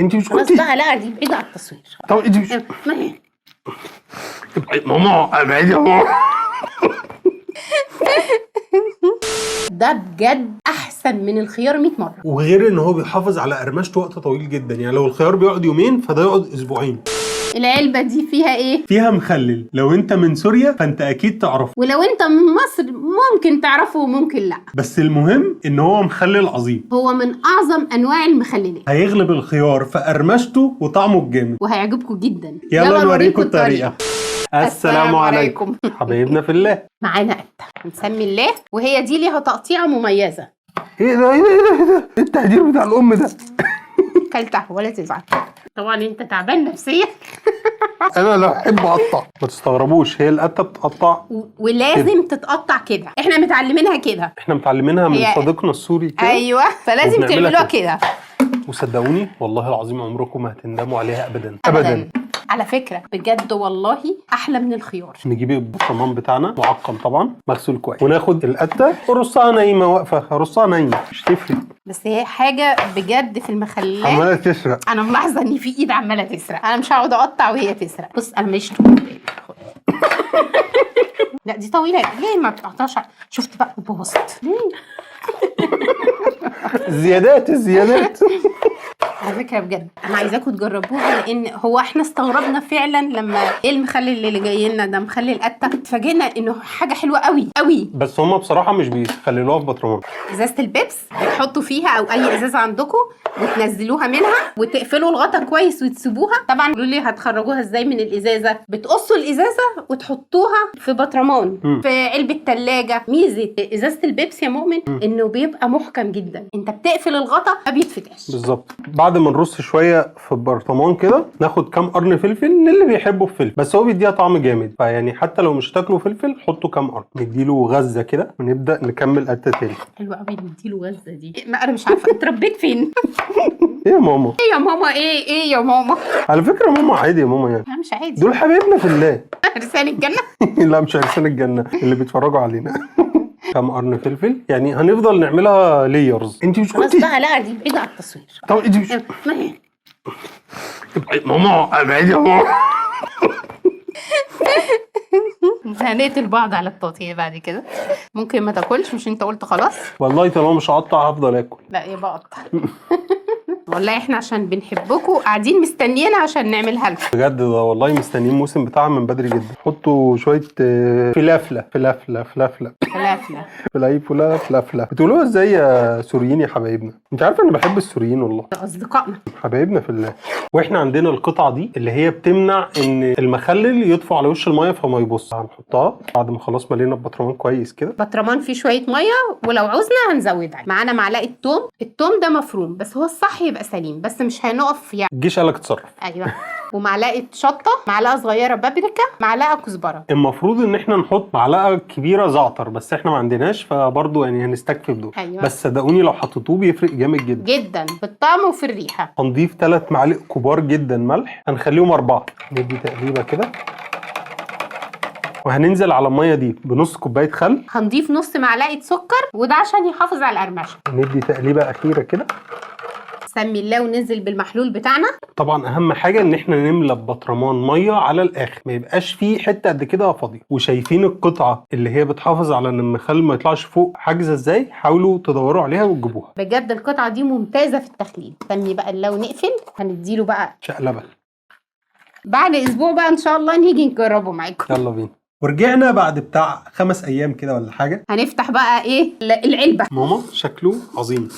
انت مش خلاص كنتي بقى، لا دي بعيدة على التصوير. طب انت مش ماما ابعدي يا ماما. ده بجد احسن من الخيار 100 مرة. وغير ان هو بيحافظ على قرمشته وقت طويل جدا، يعني لو الخيار بيقعد يومين فده يقعد اسبوعين. العلبة دي فيها ايه؟ فيها مخلل، لو انت من سوريا فانت اكيد تعرفه، ولو انت من مصر ممكن تعرفه وممكن لا، بس المهم ان هو مخلل عظيم. هو من اعظم انواع المخللات، هيغلب الخيار في قرمشته وطعمه الجامد، وهيعجبكم جدا. يلا نوريكم الطريقة. السلام عليكم حبايبنا في الله. معانا قتة، نسمي الله، وهي دي ليها تقطيعة مميزة. ايه ده ايه ده ايه ده ايه التهدير بتاع الام ده؟ كلتها ولا تزعل. طبعا انت تعبان نفسيا. انا لا احب اقطع. ما تستغربوش، هي القته بتقطع ولازم تتقطع كده، احنا متعلمينها كده. احنا متعلمينها من صديقنا السوري كده. ايوه، فلازم وبنعملها تعملوها كده. وصدقوني والله العظيم عمركم ما هتندموا عليها ابدا ابدا. على فكرة بجد والله احلى من الخيار. نجيب البرطمان بتاعنا معقم طبعا، مغسول كويس، وناخد القته ورصها نايمة واقفة، رصها نايمة مش تفرق، بس هي حاجة بجد في المخللات عماله تسرق. انا ملاحظة ان في ايد عماله تسرق، انا مش هقعد اقطع وهي تسرق. بص انا ماليش طول. لا دي طويلة، ليه ما بتقطعش؟ شفت بقى بوظت ليه؟ الزيادات الزيادات. على فكرة بجد انا عايزاكم تجربوها، لان هو احنا استغربنا فعلا لما ايه المخلل اللي جاي لنا ده، مخلل قته، اتفاجئنا انه حاجة حلوة قوي قوي. بس هما بصراحة مش بيخللوها في بطرمان. ازازة البيبس بتحطوا فيها او اي ازازة عندكم وتنزلوها منها وتقفلوا الغطا كويس وتسيبوها. طبعا قولوا لي هتخرجوها ازاي من الازازه؟ بتقصوا الازازه وتحطوها في بطرمان، في علبة ثلاجه. ميزة ازازة البيبس يا مؤمن انه بيبقى محكم جدا، انت بتقفل الغطا ما بيتفتحش. بالظبط. بعد ما نرص شوية في البرطمان كده ناخد كام قرن فلفل للي بيحبوا الفلفل، بس هو بيديها طعم جامد، فيعني حتى لو مش هتاكلوا فلفل حطوا كام قرن. نديله غزة كده ونبدا نكمل قته تاني. حلوة قوي نديله غزة دي. ما انا مش عارفه اتربيت فين. ايه يا ماما؟ ايه يا ماما؟ ايه ايه يا ماما؟ على فكرة ماما عادي يا ماما، يعني لا مش عادي، دول حبايبنا في الله. رسالة الجنة. لا مش عرسان الجنة اللي بيتفرجوا علينا. كام قرن فلفل، يعني هنفضل نعملها layers. انت مش خلاص كنتي بقى، لا دي بعيدة على التصوير. طب انت مش ماما ابعدي يا ماما. هنقتل بعض على التقطيع بعد كده. ممكن ما تاكلش، مش انت قلت خلاص؟ والله طالما مش هقطع هفضل اكل. لا يبقى اقطع. والله احنا عشان بنحبكم قاعدين مستنيين عشان نعملها لكم بجد. ده والله مستنيين الموسم بتاعها من بدري جدا. حطوا شوية فلافله فلافله فلافله فلافله فلافله فلافله. بتقولوها ازاي يا سوريين يا حبايبنا؟ انت عارفه انا بحب السوريين والله، اصدقائنا حبايبنا في الله. واحنا عندنا القطعة دي اللي هي بتمنع ان المخلل يطفو على وش المية فما يبص. هنحطها بعد ما خلاص ملينا البطرمان كويس كده. بطرمان فيه شوية مية، ولو عوزنا هنزودها. معانا معلقه توم، التوم ده مفروم بس هو الصح يبقى سليم، بس مش هنقف يعني. الجيش قالك اتصرف. ايوه. ومعلقة شطه، معلقه صغيرة بابريكا، معلقه كزبره. المفروض ان احنا نحط معلقه كبيرة زعتر، بس احنا ما عندناش، فبرضه يعني هنستكفي بدول. أيوة. بس صدقوني لو حطيتوه بيفرق جامد جدا جدا في الطعم وفي الريحة. هنضيف 3 معالق كبار جدا ملح، هنخليهم 4. ندي تقليبه كده، وهننزل على المية دي بنص كوباية خل. هنضيف نص معلقه سكر، وده عشان يحافظ على القرمشه. ندي تقليبه اخيرة كده. سمي الله وننزل بالمحلول بتاعنا. طبعا اهم حاجة ان احنا نملى ببطرمان مية على الاخر، ما يبقاش فيه حتة قد كده فاضية. وشايفين القطعة اللي هي بتحافظ على ان المخلل ما يطلعش فوق حاجزه ازاي؟ حاولوا تدوروا عليها وتجيبوها. بجد القطعة دي ممتازة في التخليل. سمي بقى الله ونقفل. هنديله بقى شقلبه بعد اسبوع بقى ان شاء الله نيجي نجربه معاكم. يلا بينا. ورجعنا بعد بتاع 5 ايام كده ولا حاجة. هنفتح بقى ايه العلبة. ماما شكله عظيم.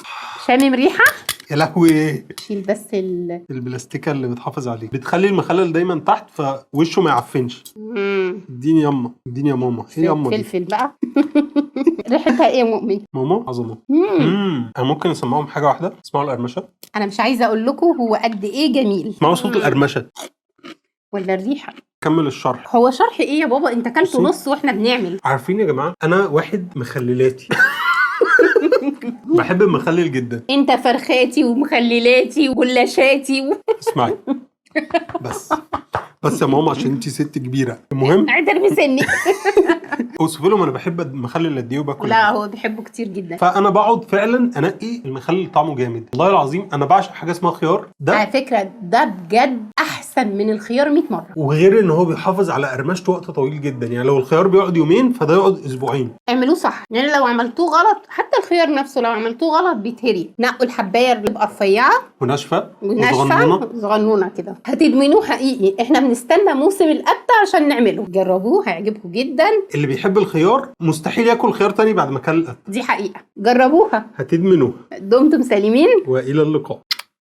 شامم ريحه؟ يا لهوي. شيل بس البلاستيكه اللي بتحافظ عليه بتخلي المخلل دايما تحت فوشه ما يعفنش. اديني يما، اديني يا ماما. ايه يما دي؟ فلفل بقى. ريحتها ايه يا مؤمن؟ ماما عظمه. انا ممكن اسمعهم حاجة واحدة؟ اسمعوا القرمشه. انا مش عايزه اقول لكم هو قد ايه جميل. اسمعوا صوت القرمشه ولا الريحة. كمل الشرح. هو شرح ايه يا بابا؟ انت اكلته نص واحنا بنعمل. عارفين يا جماعة انا واحد مخللاتي. بحب المخلل جدا. انت فرخاتي ومخللاتي وجلاشاتي اسمعي بس، بس يا ماما عشان انتي ست كبيرة. المهم اعترفي سني. اوصفي لهم انا بحب المخلل قد ايه وباكل. لا هو بيحبه كتير جدا. فانا بقعد فعلا انقي المخلل اللي طعمه جامد. والله العظيم انا بعشق حاجة اسمها خيار ده. على فكرة ده بجد احسن من الخيار 100 مرة. وغير ان هو بيحافظ على قرمشته وقت طويل جدا، يعني لو الخيار بيقعد يومين فده يقعد اسبوعين. اعملوه صح، يعني لو عملتوه غلط حتى الخيار نفسه لو عملتوه غلط بيتهري. نقوا الحبايه اللي بتبقى رفيعة وناشفه وناشفه وصغنونه صغنونه كده، هتدمنوه حقيقي. احنا بنستنى موسم القتة عشان نعمله. جربوه هيعجبكم جدا. اللي بيحب الخيار مستحيل ياكل خيار تاني بعد ما كل القتة. دي حقيقة، جربوها هتدمنوه. دمتم سالمين والى اللقاء.